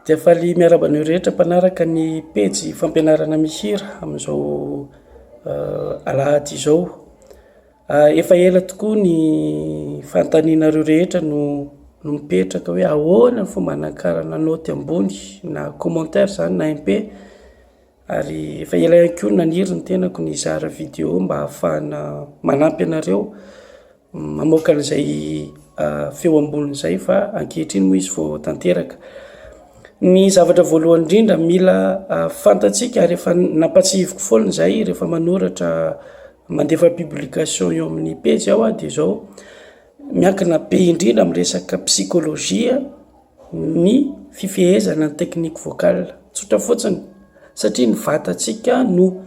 Dia faly miarahaba anareo rehetra mpanaraka ny pejy fampianarana mihira amin'izao alahady izao. Efa ela tokoa ny fanontanianareo rehetra no no mipetraka hoe ahoana ny fomba hanakarana naoty ambony na commentaire izany na MP. Ary efa ela ihany koa no naniry ny tenako ny hizara vidéo mba hahafahana manampy anareo mamoaka an'izay feo ambony izay fa ankehitriny moa izy vao tanteraka. Ny zavatra voalohany indrindra mila fantatsika ary efa nampatsihiviko foana izay rehefa manoratra mandefa publication eo amin'ny pejy aho dia izao, miankina be indrindra amin'ny resaka psychologie ny fifehezana ny technique vocale. Tsotra fotsiny satria ny vatantsika no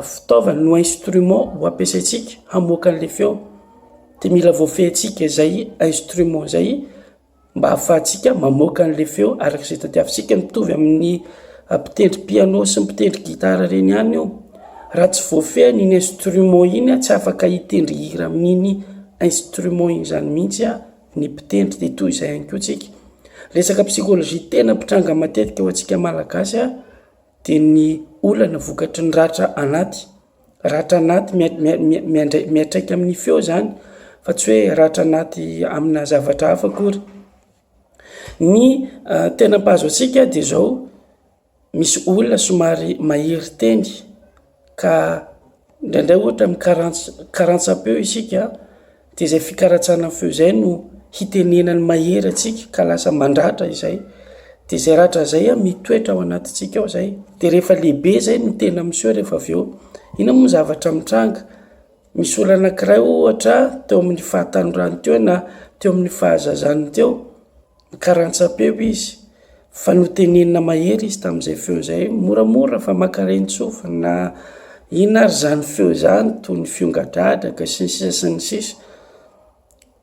fitaovana, no instrument ho ampiasaintsika hamoaka an'ilay feo. Dia mila voafehintsika izay instrument izay mba ahafahantsika mamoaka an'ilay feo araka izay tadiavintsika. Mitovy amin'ny mpitendry piano sy mpitendry gitara ireny ihany io. Raha tsy voafehiny iny instrument iny, tsy afaka hitendry hira amin'iny instrument iny izany mihitsy ny mpitendry. Dia toy izay ihany koa tsika. Resaka psychologie tena mpitranga matetika ho antsika Malagasy dia ny olana vokatry ny ratra anaty. Ratra anaty miantraika amin'ny feo izany fa tsy hoe ratra anaty amina zavatra hafa akory. Ny tena mpahazo antsika dia izao, misy olona somary mahery teny ka indraindray ohatra mikarantsam-peo isika dia izay fikaratsana feo izay no hitenenany mahery antsika ka lasa mandratra izay. Dia izay ratra izay mitoetra ao anatintsika ao izay. Dia rehefa lehibe izay no tena miseho rehefa avy eo. Inona moa ny zavatra mitranga? Misy olona anankiray ohatra teo amin'ny fahatanorany teo na teo amin'ny fahazazany teo, Nikarantsam-peo izy, fa notenenina mahery izy tamin'izay feo izay, moramora fa mankarenin-tsofina na inona ary izany feo izany toy ny fiongadradraka sy ny sisa sy ny sisa.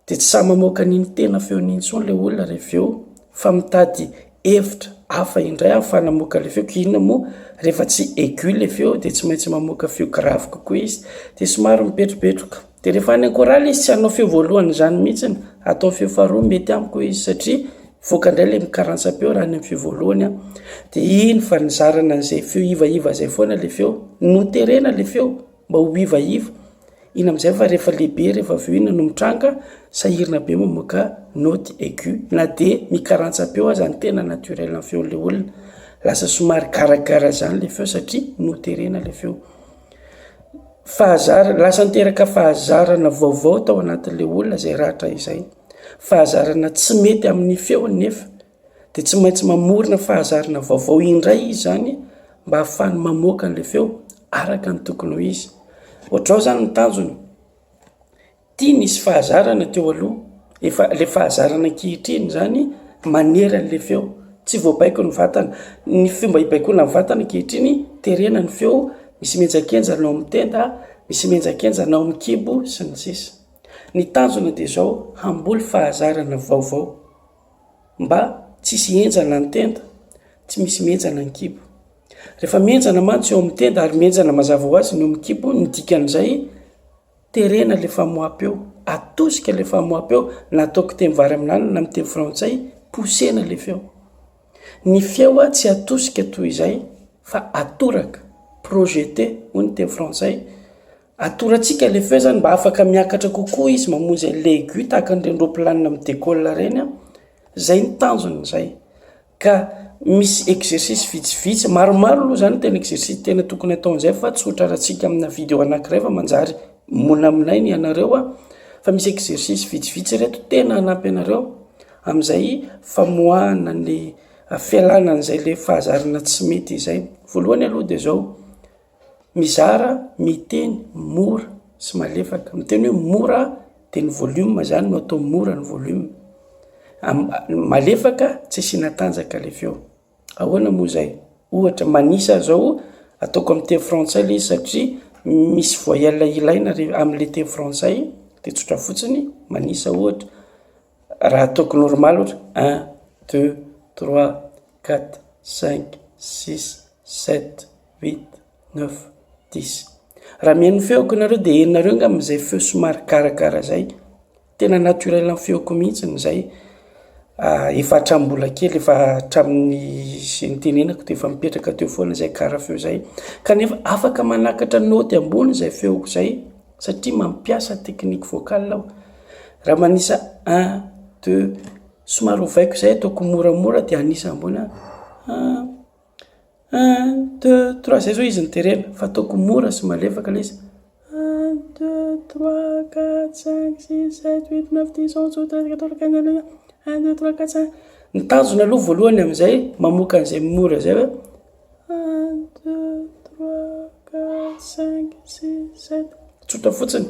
Dia tsy sahy mamoaka an'iny tena feony iny intsony ilay olona rehefa eo fa mitady hevitra hafa indray ahafahana mamoaka ilay feo. Ka inona moa rehefa tsy aigu ilay feo dia tsy maintsy mamoaka feo grave kokoa izy, dia somary mipetropetroka. Dia rehefa any an-chorale izy tsy hanao feo voalohany izany mihitsy, atao feo faharoa mety amiko izy satria mivoaka indray ilay mikarantsam-peo raha any amin'ny feo voalohany aho. Dia iny fa nizarana an'izay feo ivaiva izay foana ilay feo, noterena ilay feo mba ho ivaiva. Iny amin'izay fa rehefa lehibe rehefa avy eo inona no mitranga, sahirana be mamoaka naoty aigu na dia mikarantsam-peo aza ny tena naturel ny feon'ilay olona. Lasa somary garagara izany ilay feo satria noterena ilay feo. Fahazarana, lasa niteraka fahazarana vaovao tao anatin'ilay olona izay ratra izay. Fahazarana tsy mety amin'ny feony nefa dia tsy maintsy mamorona fahazarana vaovao indray izy izany mba hahafahany mamoaka an'ilay feo araka ny tokony ho izy. Ohatr'izao izany ny tanjona. Ity nisy fahazarana teo aloha, efa le fahazarana ankehitriny zany manery an'le feo, tsy voabaiko ny vatana, ny fomba hibaikoana ny vatana ankehitriny terena ny feo, misy mihenjakenjana ao amin'ny tenda, misy mihenjakenjana ao amin'ny kibo sy ny sisa. Ny tanjona dia izao, hamboly fahazarana vaovao mba tsisy henjana ny tenda, tsy misy mihenjana ny kibo. Rehefa mihenjana mantsy eo amin'ny tenda ary mihenjana mazava ho azy ny eo amin'ny kibo, ny dikan'izay Terena le famoaham-peo, atosika le famoaham-peo, na ataoko teny vary amin'anana na amin'ny teny frantsay, pousser-na le feo. Ny feo tsy atosika toy izay fa atoraka, projeter hoy ny teny frantsay. Atorantsika le feo zany mba afaka miakatra kokoa izy mamonjy an'le aigu tahaka an'ireny roplanina mi-decolle ireny an, zay ny tanjona zay. Ka misy exercice vitsivitsy, maromaro aloha zany tena exercice tena tokony atao an'izay fa tsy ho tratratsika amina video anankiray fa manjary monamonaina ianareo a, fa misy exercice vitsivitsy ireto tena hanampy anareo amin'izay famoahana ny fialana an'izay le fahazarana tsy mety izay. Voalohany aloha de zao, mizara miteny mora sy malefaka, miteny hoe mora de ny volume zany no atao mora ny volume. Malefaka tsy asiana tanjaka le feo. Ahoana moa izay? Ohatra manisa zao ataoko amin'ny teny frantsay le izy satria misy voyelle ilaina re amin'le teny frantsay de tsotra fotsiny manisa ohatra raha ataoko normal ohatra un, deux, trois, quatre, cinq, six, sept, huit, neuf, dix. Raha mihaino ny feoko nareo de henonareo angamba izay feo somary garagara zay. Tena naturel amin'ny feoko mihitsy izay. Efa hatramin'ny mbola kely, efa hatramin'ny izay nitenenako dia efa mipetraka teo foana izay kara feo izay. Kanefa afaka manakatra naoty ambony izay feoko izay satria mampiasa technique vocale aho. Raha manisa un, deux, somary ovaiko izay ataoko moramora dia hanisa ambony aho, un, un, deux, trois, izay izao izy no terena fa ataoko mora sy malefaka ilay izy. Un, deux, trois, quatre, cinq, six, sept, huit, neuf, dix, onze, douze, treize, quatorze, quinze, un, deux, trois, quatre, cinq. Ny tanjona aloha voalohany amin'izay mamoaka an'izay mora izay hoe un, deux, trois, quatre, cinq, six, sept. Tsotra fotsiny.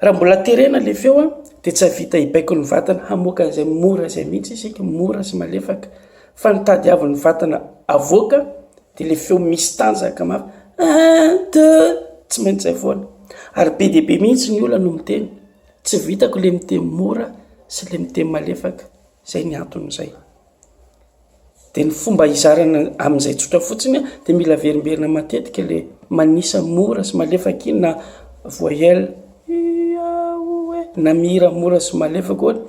Raha mbola terena ilay feo dia tsy hahavita hibaiko ny vatana hamoaka an'izay mora izay mihitsy isika, mora sy malefaka. Fa ny tadiavin'ny vatana avoaka dia ilay feo misy tanjaka mafy, un, deux, tsy maintsy izay foana. Ary be dia be mihitsy ny olona no miteny, tsy vitako ilay miteny mora sy ilay miteny malefaka. Izay ny anton'izay. Dia ny fomba hizarana amin'izay tsotra fotsiny dia mila averimberina matetika ilay manisa mora sy malefaka iny na voyelle i a o e na mihira mora sy malefaka ohatra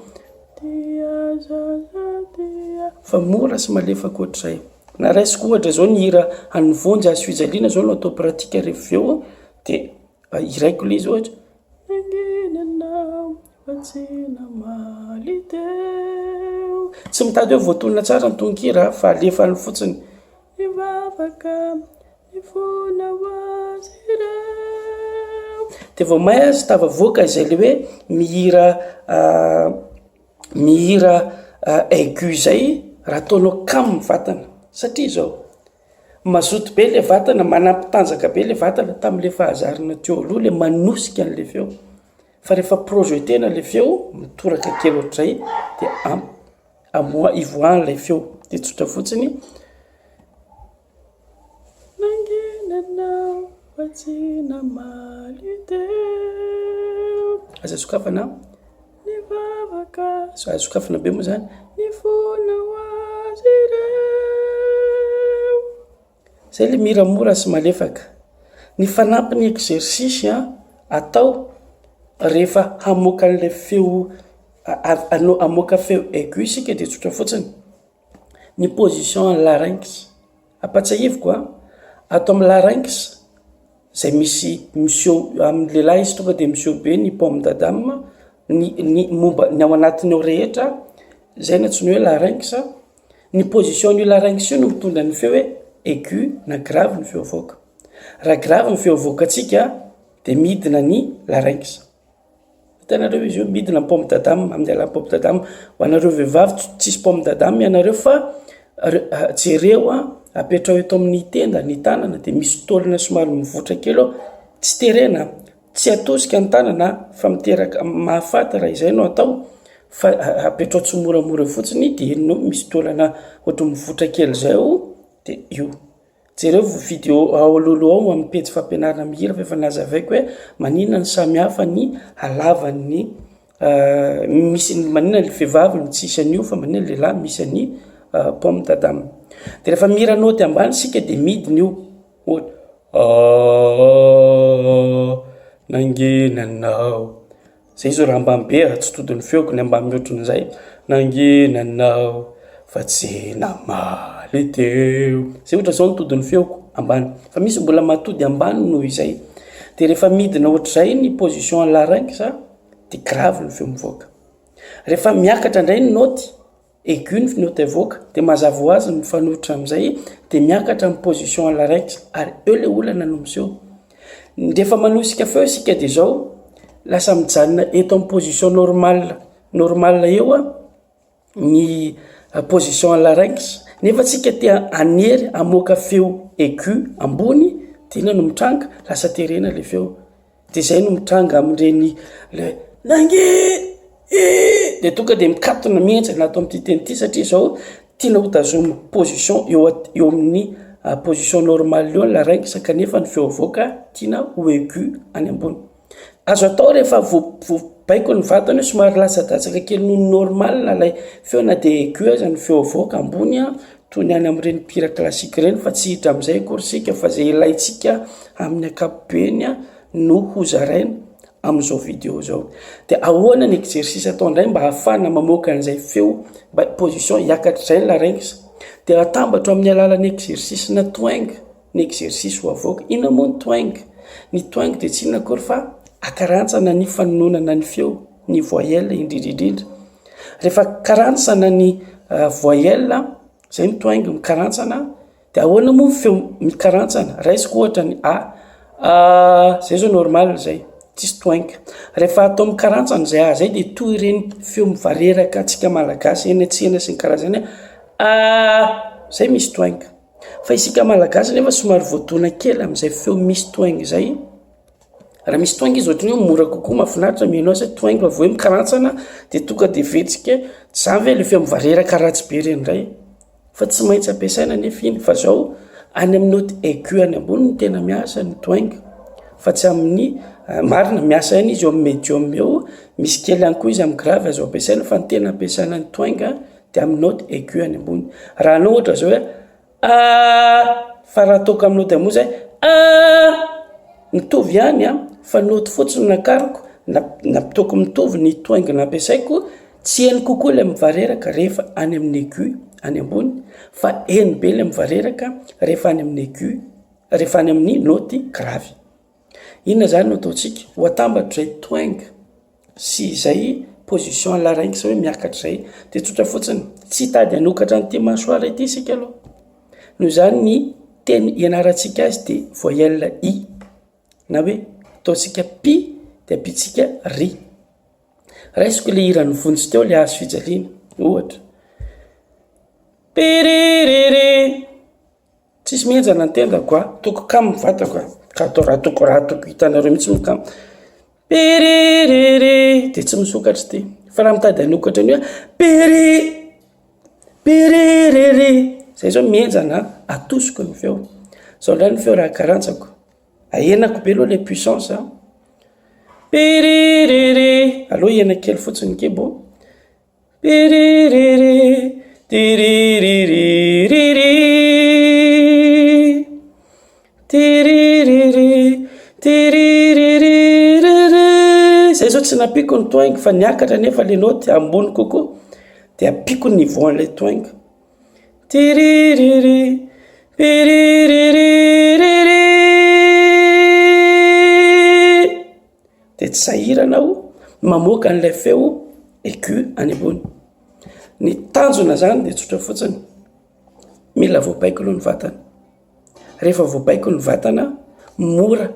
fa mora sy malefaka ohatr'izay. Na raisiko ohatra izao ny hira an'ny vonjy hazo fijaliana izao no atao pratika rehefa avy eo dia hiraiko ilay izy ohatra. Nangina anao fa tsy namaly teo. Tsy mitady hoe voatonona tsara ny tononkira fa alefany fotsiny. Nivavaka nifona ho azy ireo. Dia vao may aza tafavoaka izay le hoe mihira mihira aigu izay raha ataonao kamo ny vatana satria izao. Mazoto be le vatana, manampy tanjaka be le vatana tamin'le fahazarana teo aloha le manosika an'le feo. Fa rehefa projeter-na le feo, mitoraka kely ohatr'izay dia ampy amoa- ivoahan'ilay feo. Dia tsotra fotsiny. Nangina anao fa tsy namaly teo. Aza sokafana. Nivavaka. Azo sokafana be moa zany. Nifona ho azy ireo. Zay le mira mora sy malefaka. Ny fanampin'ny exercice atao rehefa hamoaka an'ilay feo, hamoaka feo aigu isika dia tsotra fotsiny. Ny position an'ny larynx. Ampatsiahiviko an, ato amin'ny larynx izay misy miseho amin'ny lehilahy izy tonga dia miseho be ny pomme d'Adam, ny ny momba ny ao anatiny ao rehetra, izay no antsoina hoe larynx. Ny position an'io larynx io no mitondra ny feo hoe aigu na grave ny feo avoaka. Raha grave ny feo avoakantsika dia midina ny larynx. Hitanareo izy io midina ny pomme d'Adam amin'ny alalan'ny pomme d'Adam. Ho anareo vehivavy tsisy pomme d'Adam ianareo fa jereo an, apetraho eto amin'ny tenda ny tanana dia misy taolana somary mivoitra kely eo. Tsy terena, tsy atosika ny tanana fa miteraka mahafaty raha izay no atao fa apetraho tsimoramora eo fotsiny dia iny no misy taolana ohatran'ny mivoitra kely izay ao dia io. Jereo video ao alohaloha ao amin'ny pejy fampianarana mihira fa efa nazavaiko hoe maninona no samy hafa ny halavan'ny misy maninona ny vehivavy no tsisy an'io fa maninona ny lehilahy misy an'ny pomme d'Adam. Dia rehefa mihira naoty ambany isika dia midina io. Ohatra nangina anao. Zay zao raha ambany be a, tsy todin'ny feoko ny ambany mihoatran'izay. Nangina anao fa tsy namaly teo. Zay ohatra zao ny todin'ny feoko ambany. Fa misy mbola mahatody ambany noho izay. De rehefa midina ohatr'izay ny position an'ny larynx de grave ny feo mivoaka. Rehefa miakatra indray ny naoty, Aigu ny note avoaka dia mazava ho azy ny mifanohitra amin'izay dia miakatra ny position an'ny larynx ary eo ilay olana no miseho. Rehefa manosika feo isika dia izao, lasa mijanona eto amin'ny position normale normale eo ny position an'ny larynx nefa tsika te hanery hamoaka feo aigu ambony dia inona no mitranga? Lasa terena ilay feo. Dia izay no mitranga amin'ireny le nange e dia tonga dia mikatona mihenjana ato amin'ity teny ity satria izao tiana ho tazomina position eo eo amin'ny ah, position normale eo ny larynx kanefa ny feo avoaka tiana ho aigu any ambony. Azo atao rehefa voabaiko ny vatana hoe somary latsa-datsaka kely noho ny normal ilay feo na dia aigu aza ny feo avoaka ambony an, toy ny any amin'ireny mpihira classique ireny fa tsy hiditra amin'izay akory isika fa izay ilaintsika amin'ny ankapobeny no hozaraina. amin'izao video izao. Dia ahoana ny exercice atao indray mba hahafahana mamoaka an'izay feo mba position hiakatra izay ny larynx? Dia atambatro amin'ny alalan'ny exercice na twang ny exercice ho avoaka. Inona moa ny twang? Ny twang dia tsy inona akory fa akarantsana ny fanononana ny feo, ny voyelle indrindra indrindra. Rehefa karantsana ny euh, voyelle, izay ny twang mikarantsana, Dia ahoana moa ny feo mikarantsana? Raisiko ohatra ny A, a, zay zao normal zay, tsisy twink. Rehefa atao mikarantsana zay A zay dia toy ireny feo mivareraka antsika malagasy eny an-tsena sy ny karazany hoe a, zay misy twink. Fa isika malagasy nefa somary voadona kely amin'izay feo misy twink izay. Raha misy twink izy ohatran'ny hoe mora kokoa, mahafinaritra mihaino azy hoe twink fa vao hoe mikarantsana dia tonga dia vetsika, tsy zany ve le feo mivareraka ratsy be ireny indray? Fa tsy maintsy ampiasaina anefa iny fa zao any amin'ny note aigu any ambony no tena miasa ny twang fa tsy amin'ny eh, marina miasa ihany izy eo amin'ny medium eo, misy kely ihany koa izy amin'ny grave azo ampiasaina fa ny tena ampiasaina ny twang dia amin'ny note aigu any ambony. Raha anao ohatra zao hoe ah fa raha ataoko amin'ny note ambony zay ah mitovy ihany an fa note fotsiny no nakariko na nataoko mitovy ny twang nampiasaiko Tsy heno kokoa ilay mivareraka rehefa any amin'ny aigu any ambony fa heno be ilay mivareraka rehefa any amin'ny aigu, rehefa any amin'ny naoty gravy. Inona izany no ataontsika? Ho atambatro izay twang sy izay position larynx hoe miakatra izay. Dia tsotra fotsiny, tsy hitady hanokatra an'ity mâchoire ity isika aloha. Noho izany ny teny ianarantsika azy dia voyelle i na hoe ataontsika pi dia ampiantsika ri. Raisiko le hiran'i Vonjy teo le hazo fijaliana, ohatra. Piririry. Tsisy mihenjana ny tendako a, toko kamo ny vatako a. Ka atao raha toko raha toko hitanareo mihitsy moa kamo. Piririry. Dia tsy misokatra ity. Fa raha mitady hanokatra an'io a, piri piririry. Zay zao mihenjana, atosiko ny feo. Zao indray ny feo raha karantsako. Ahenako be aloha le puissance a. Piririri. Aleo hena kely fotsiny ny kibo. Piririri. Tiririririri. Tiririri. Tiririririri. Zay zao tsy nampiako ny twang fa niakatra nefa le note ambony kokoa. Dia ampiako ny niveau an'ilay twang. Tiririri, piririririri. Dia tsy sahirana aho mamoaka an'ilay feo aigu any ambony. Ny tanjona izany dia tsotra fotsiny, mila voabaiko aloha ny vatana. Rehefa voabaiko ny vatana, mora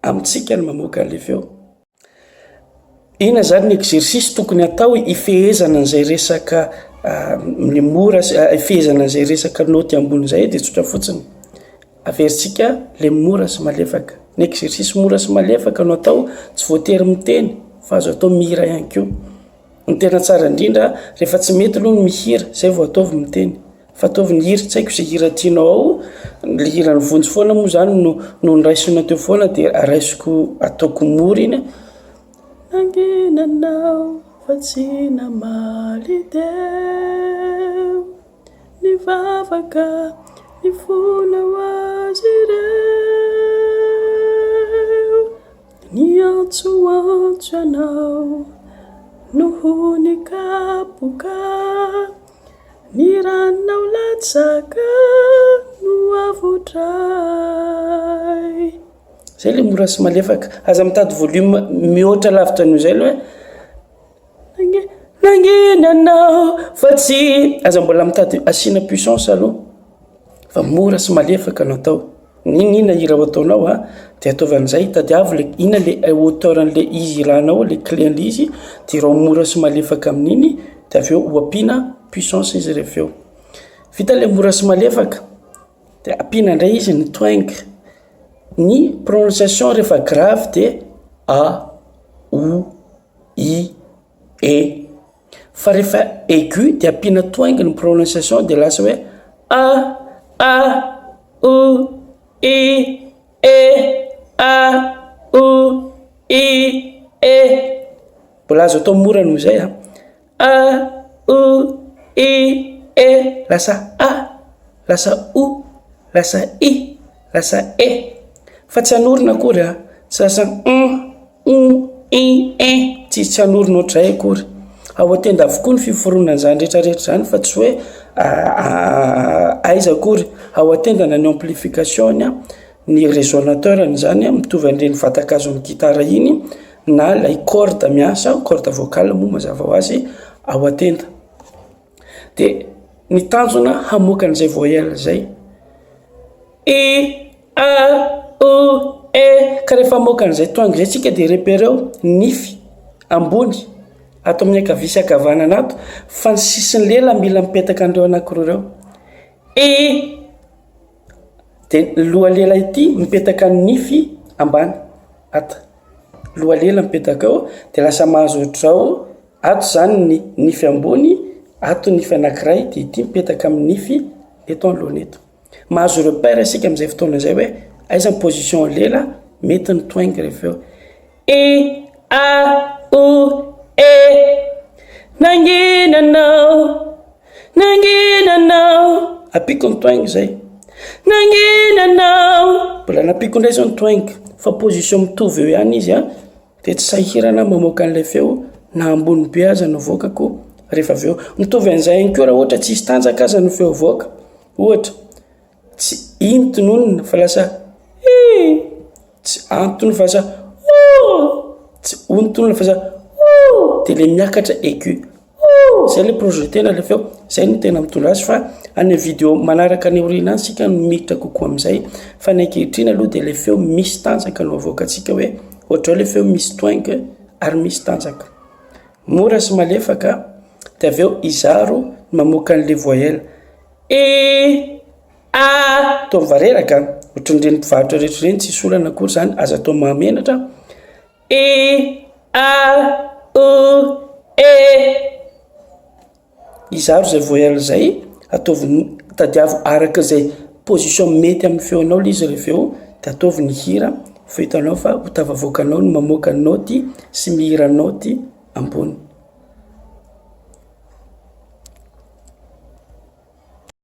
amintsika ny mamoaka an'ilay feo. Inona izany ny exercice tokony atao hifehezana an'izay resaka ny mora sy hifehezana an'izay resaka naoty ambony izay dia tsotra fotsiny. Averintsika le mora sy malefaka. Ny exercice mora sy malefaka no atao, tsy voatery miteny fa azo atao mihira ihany koa. Ny tena tsara indrindra rehefa tsy mety aloha ny mihira zay vao ataovy miteny. Fa ataovy ny hira, tsy haiko izay hira tianao ao, le hiran'i Vonjy foana moa zany no no noraisina teo foana dia raisiko ataoko mora iny. Nangina anao fa tsy namaly teo, nivavaka nifona ho azy ireo. Niantsoantso ianao noho ny kapoka, ny ranao latsaka no avotray. Zay le mora sy malefaka. Aza mitady volume mihoatra lavitra noho izay aloha e. Nangina anao fa tsy. Aza mbola mitady asiana puissance aloha fa mora sy malefaka no atao. N'inon'inona hira ho ataonao a, dia ataovy an'izay, tadiavo le inona le hauteur an'le izy hiranao, le clé an'le izy, dia hirao mora sy malefaka amin'iny, dia avy eo ho ampiana puissance izy rehefa eo. Vita le mora sy malefaka, dia ampiana indray izy ny twang. Ny prononciation rehefa grave dia a, o, i, e. Fa rehefa aigu dia ampiana twang ny prononciation dia lasa hoe a, a, u, i, e, a, u, i, e. Mbola azo atao mora noho izay a. A, u, i, e. Lasa a, lasa u, lasa i, lasa e. Fa tsy hanorina akory a. Tsy lasa un, u. I, E, tsisy tsy hanorina ohatr'izay akory. Ao an-tenda avokoa ny fiforonan'izany rehetra rehetra izany fa tsy hoe aiza akory. Ao an-tenda na ny amplification-ny, ny resonateur-ny izany mitovy an'ireny vatan-kazon'ny gitara iny na ilay corde miasa, corde vocale moa mazava ho azy ao an-tenda. Dia ny tanjona hamoaka an'izay voyelle izay. I, A, O, E. Ka rehefa hamoaka an'izay twang izay tsika dia repereo nify ambony ato amin'ny ankavia sy ankavanana ato fa ny sisin'ny lela mila mipetaka an'ireo anankiroa ireo. I, dia ny loha lela ity mipetaka ny nify ambany ato. Loha lela mipetaka eo dia lasa mahazo ohatr'izao. Ato izany ny nify ambony, ato ny nify anankiray dia ity mipetaka amin'ny nify eto anoloana eto. Mahazo repère isika amin'izay fotoana izay hoe aiza ny position lela mety ny twang rehefa eo. I, A, U, E. Nangina anao, nangina anao. Ampiako ny twang izay. Nangina anao. Mbola nampiako indray izao ny twang fa position mitovy eo ihany izy an. Dia tsy sahirana mamoaka an'ilay feo na ambony be aza no avoakako rehefa avy eo. Mitovy an'izay ihany koa raha ohatra tsisy tanjaka aza no feo avoaka. Ohatra, tsy i no tononina fa lasa i, tsy a no tononina fa lasa o, tsy o no tononina fa lasa o, dia ilay miakatra aigu o, izay ilay projeter-na ilay feo. Izay no tena mitondra azy fa any amin'ny vidéo manaraka any aoriana any isika no miditra kokoa amin'izay. Fa ny ankehitriny aloha dia ilay feo misy tanjaka no avoakantsika hoe ohatr'izao ilay feo misy twang ary misy tanjaka. Mora sy malefaka dia avy eo izaro ny mamoaka an'ilay voyelle. I, A, atao mivareraka, ohatran'ireny mpivarotra rehetra ireny tsisy olana akory izany, aza atao mahamenatra. I, A, U, E. Izaro izay voyelle izay, ataovy, tadiavo araka izay position mety amin'ny feonao ilay izy rehefa eo dia ataovy ny hira fa hitanao fa ho tafavoakanao ny mamoaka naoty sy mihira naoty ambony.